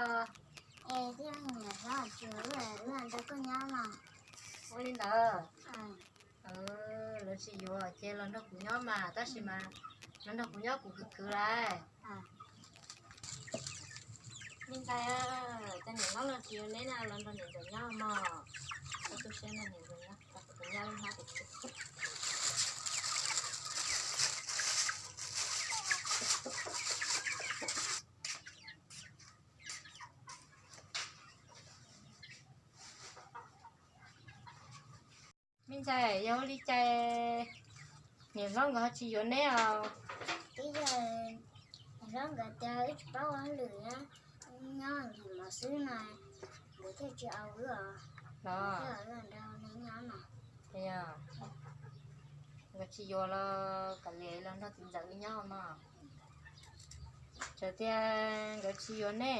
Es thiaj nyiam hlob tsis yuav wb, wb nrog koj nyob mas. Ua li ntawd. Lawv tsis yuav ces los nrog kuv nyob mas, tab sis mas los nrog kuv nyob kuv khwv khwv lauj. Me ntxhais, cas niam hlob los tsis yuav neb na, los nrog niam ntxawm nyob mog. Koj tu siab nrog niam ntxawm nyob, kuv nyob lub hnab tim. Me ntxhais, yog ua li cas niam hlob nkawd ho tsis yuav neb os? Twb yog niam hlob nkawd tias wb tsis paub ua hauj lwm, nyob ncig mov xwb no, nkawd thiaj tsis au wb os. Los nkawd tsis yuav los kav liam los nrog txiv ntxawm wb nyob mog. Txawm tias nkawd tsis yuav neb,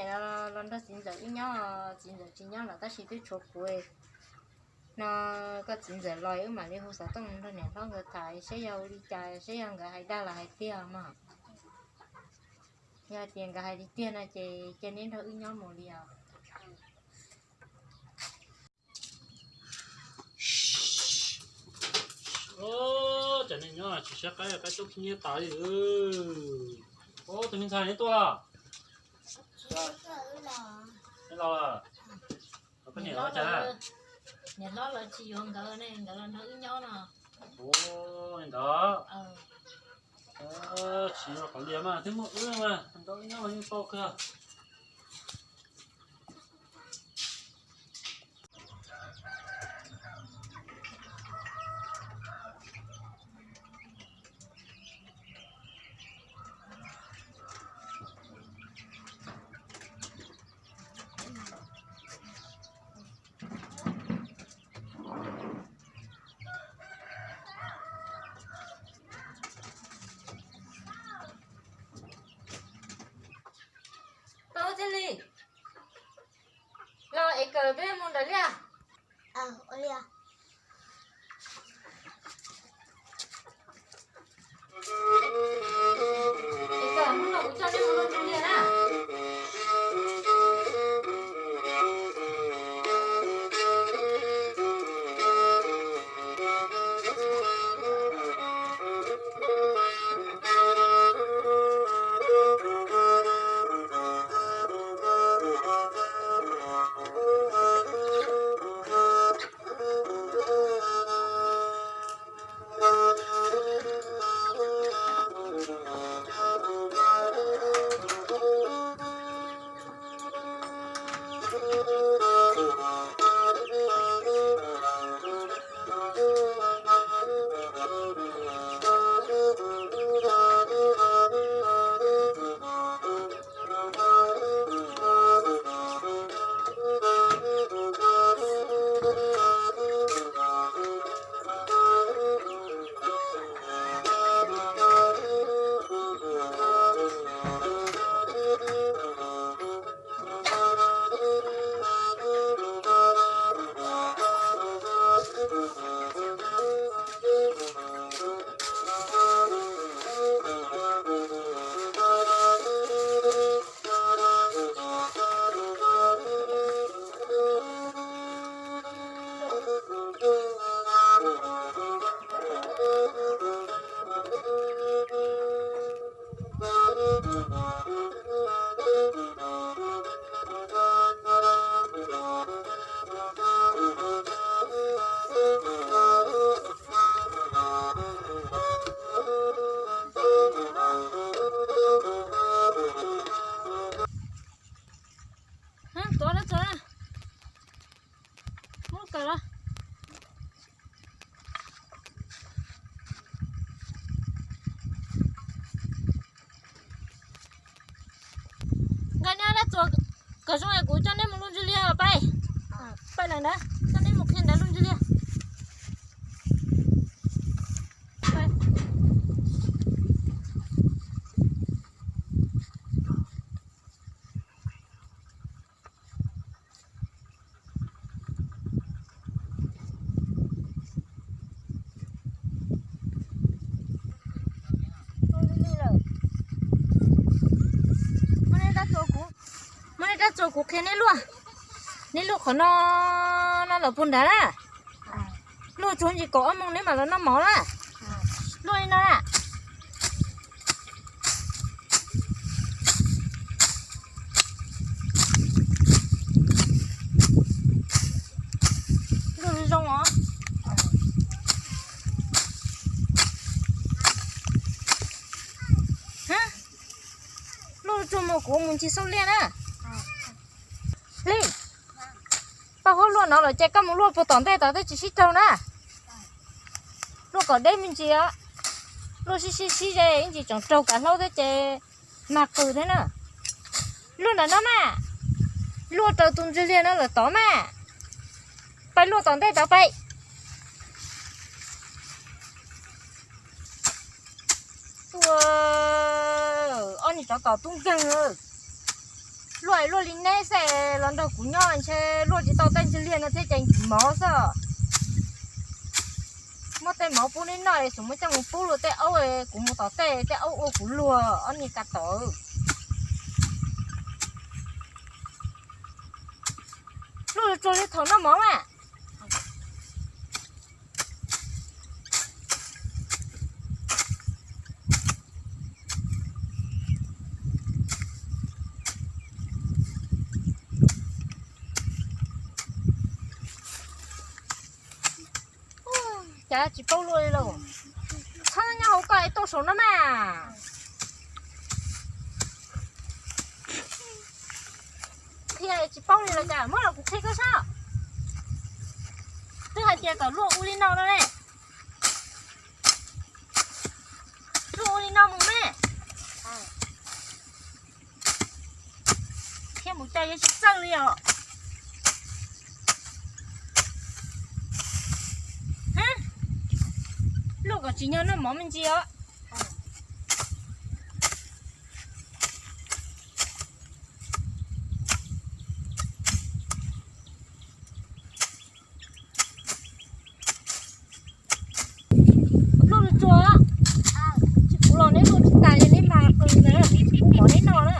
los nrog txiv ntxawm wb nyob, txiv ntxawm tsis nyob lawm tab sis twb tshuav kuv no. Koj txiv ntxawm los wb mam li hu xov tooj nrog niam hlob nkawd tham seb yog ua li cas, seb yog nkawd hais dag los hais tiag mog. Yog tias nkawd hais li tiag no ces cia neb nrog wb nyob mus li os. Cov neeg nyob tsis saib qaib, qaib tuaj khib nyiab tas li. Tus me ntxhais neb tuaj los? Neb los lawm? Koj niam los cas? Niam hlob lawv tsis yuav nkawd ne, nkawd los nrog wb nyob no. Ua li ntawd. Tsis yog qhov liam mas twb muaj wb mas nrog wb nyob los yeej tau kawg. Tau thiaj li los es kawm peb mus nram liaj. Es kawm mus no kuv coj nej mus luaj ntsuj liaj na. Tuav lawv txog na. Muab kawm los. Nkawd nyob dab tsuas kom zoo es kuv coj neb mus lub ntsuj liaj pais. Pais lawm ntawd, coj neb mus qhia ntawd lub ntsuj liaj. Muab nej dab tsuas kuv, muab nej Rab tsuas kuv qhia neb luaj, neb luaj qhov no, no los puag nrad na. Luaj tsuag ntsis kaum ob moos neb mam los noj mov na. Luaj li no na. Luaj zoo os. Luaj tsuag mus kuv mus ncig xauj liaj na. Hli, paj huab luaj no los ces koj mus luaj puag tom ntej tod twb tsis sib raug na. Luaj kom deb me ntsis os. Luaj sib sib sib ze ib ntsis tsoom raug kav hlaub thiab ces mag qws thiab na. Luaj ntawm no mas, luaj raws tus ntsis liag no lawm tod mas. Pais luaj tom ntej tod pais. Ua, ob niag tsov tom tub nkeeg. Luaj luaj li neb xwb los nrog kuv nyob ntshe luaj tsis tau tej ntsis liag no thiab ces nkim mov xwb. Muab tej mov pub neb noj es xub muab coj mus pub luag tej aub, kuv mus tom tej, tej aub ua kuv luag ob niag kav tod. Luaj tsuag li thaum noj mov mas. Cas tsis paub luaj li lauj. Txhob nyob hauv koj es tuaj saum no mas. Qhia tsis paub li los cas, muab los kuv qhia koj saib. Twb hais tias kom luaj ua li no no ne. Luaj ua li no mus ne. Thiab mus coj yuav tsis txawj li os. Luaj kom tsis nyob noj mov me ntsis os. Luaj tsuag, tsis pub los neb luaj tsis tas ces neb mag qws ntawd, kuv pub mov neb noj na.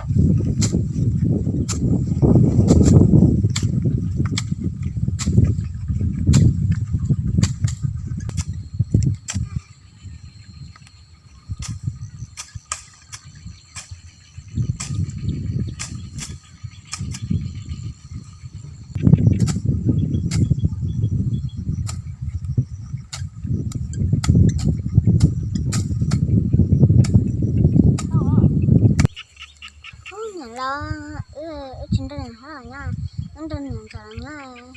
Ub, niam laus, wb tsis nrog niam hlob los nyob, wb nrog niam ntxawm los nyob,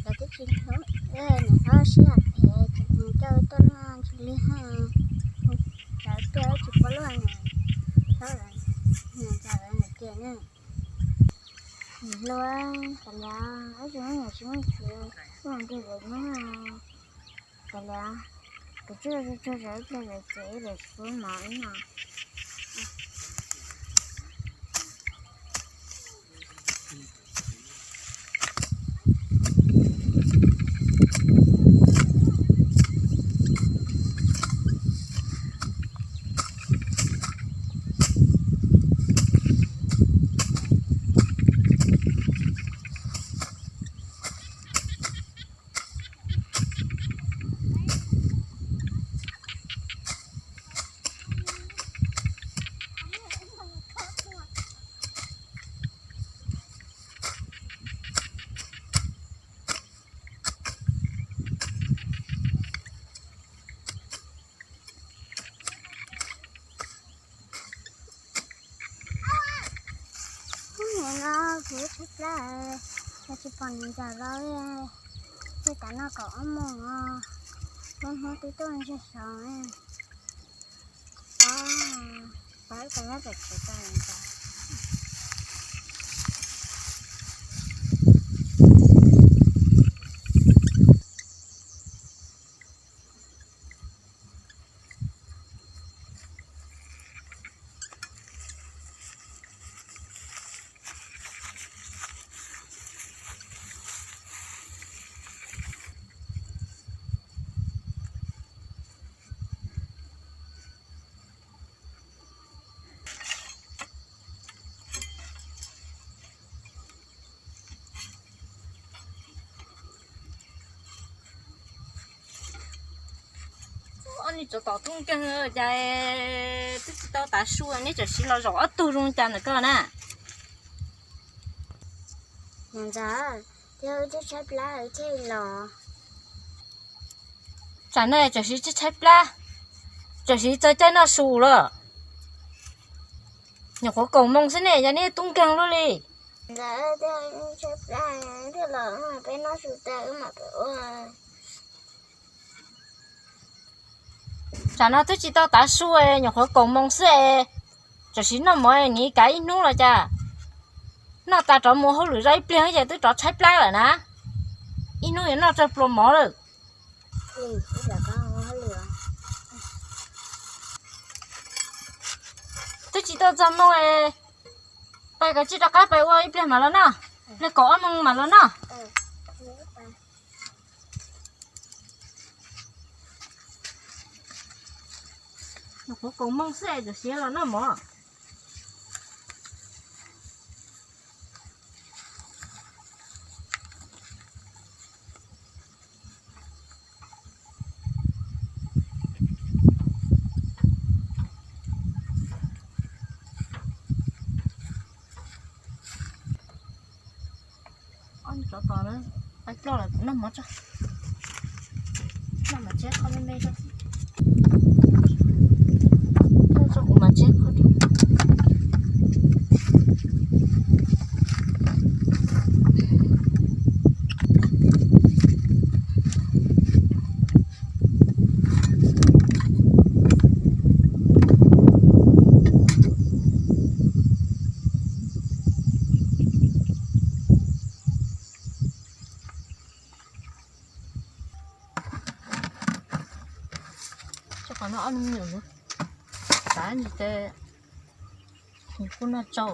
lawv twb tsis hlub, niam hlob sib hais phem ces nws coj wb tuaj noj ntsis liag, tsam tuaj wb tsis paub luaj, niam hlob, niam ntxawm lawv hais tias ne, niam hluas, kav liam, wb tsis muaj niam tsis muaj txiv, wb mus nrog lawv nyob, kav liam, tus tswj tsuag zam ib pliag lawm ces wb lawv tsis pub mov wb noj. Hnub no kuv ib tug plab, yog tsis pom niam ntxawm los, tej tav no kaum ob moos os, lub hnub twb tuaj ntseg saud. Pab, pab ib qho nyob pem tsev tau niam ntxawm. Tsov tom tub nkeeg cas twb tsis tau tav su neb txawm siv los zaum ob tug zoo cas ntawm koj na. Tsam no txawm siv tshaib plab, txawm siv txog caij noj su lawm. Nyuam qhuav kaum moos xwb ne, yog neb tub nkeeg luaj li. Tsam no twb tsis tau tav su, nyuam qhuav kaum moos xwb, txawm siv noj mov nim kav ib hnub los cas. Noj tas rov mus hauj lwm zoj ib pliag ces twb rov tshaib plab lawm na. Ib hnub yuav noj tsawg pluas mov lawm. Twb tsis tau txog moos, pais kom tsij rov qab pais ua ib pliag mam los noj, pliag kaum ob moos mam los noj. Nyuam qhuav kaum moos xwb txawm siv los noj mov. Ob niag tsov tom na, pais ploj lawm, kuv noj mov tso. Noj mov tseb qhov me me tso xwb. Noj tso kuv mov tseb qhov. Tso qhov no ob me nyuam, kav ntsis ces nws kuj noj tsau.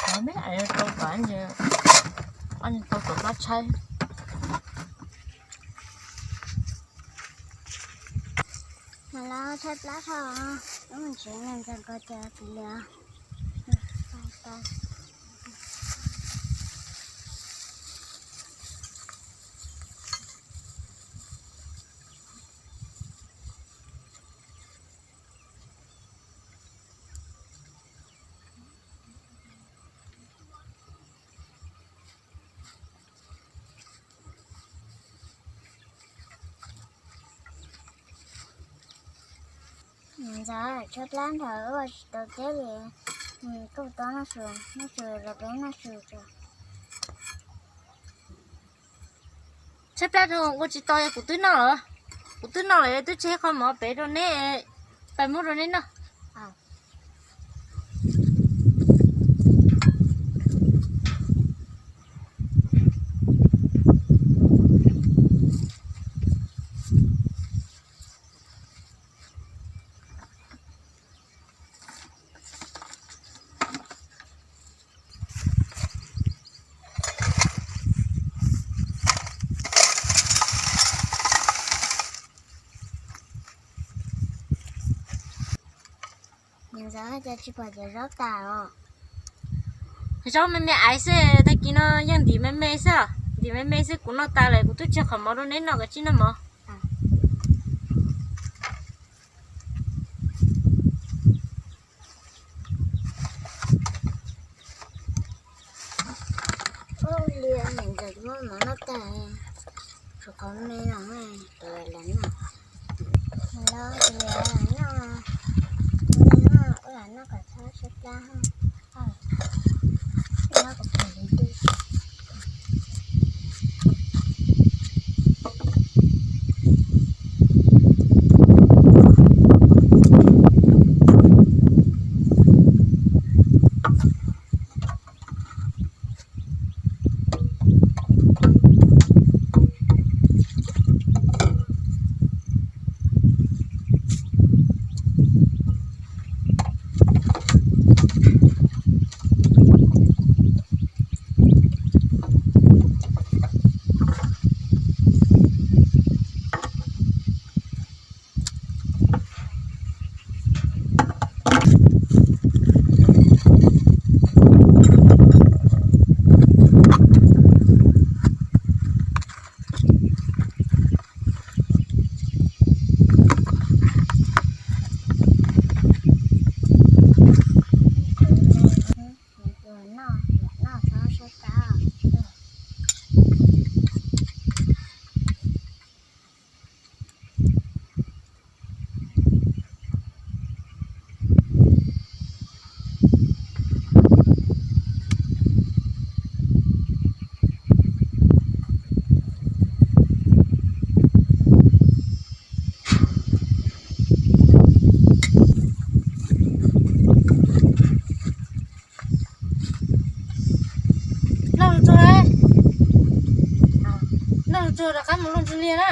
Qhov me es rau kav ntsis, ob nyuag tau tom plab tshaib. Mas los tshaib plab dhau, wb mus tsev, ntxhais nkaus ces tiv li. Ntxhais, tshaib plab nrho ua tsis tau tiag li. Koj puas tau noj su? Noj su los peb noj su tso. Tshaib plab dhau ua tsis tau, kuv twb noj lawm, kuv twb noj lawm, twb tseg qhov mov pem rau neb, pais muab rau neb noj. Niam ntxawm, cas tsis pom cov zaub tas os? Zaub me me aiv xwb, tag kis no yeej ntim me me xwb, ntim me me xwb, kuv noj tas lawm, kuv twb tseg qhov mov rau neb noj, koj tsij noj mov. Ua li niam ntxawm muab mov noj tag, tshuav qhov me no, lawv noj, los noj, noj, ua noj kom txhob tshaib plab. Rov qab mus luaj ntsw liaj na.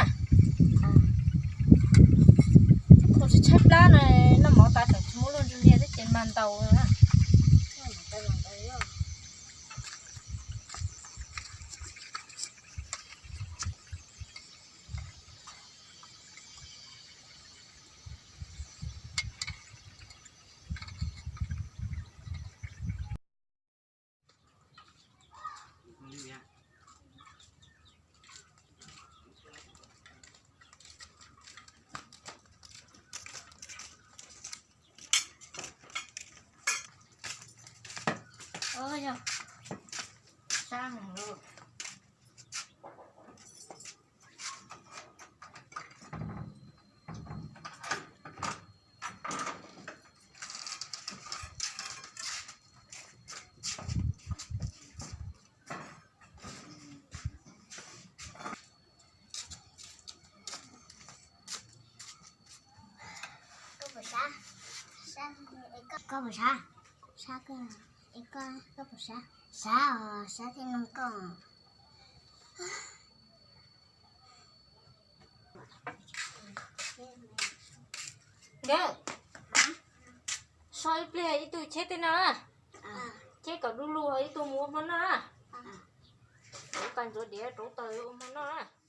Thaum tshaib tshaib plab no, noj mov tas tseem tsis muab luaj ntsw liaj thiab ces mas ntaus na. Ov, yog sab heev lauj. Koj puas sab? Koj puas sab? Sab koj, es koj, koj puas sab? Sab os, sab thiaj nug koj. Nkawd, so ib pliag ib tug cheb tej no na. Cheb kom du lug, ib tug mus ua hmo noj na. Ua koj ntxuav diav rauv taws ua hmo noj na.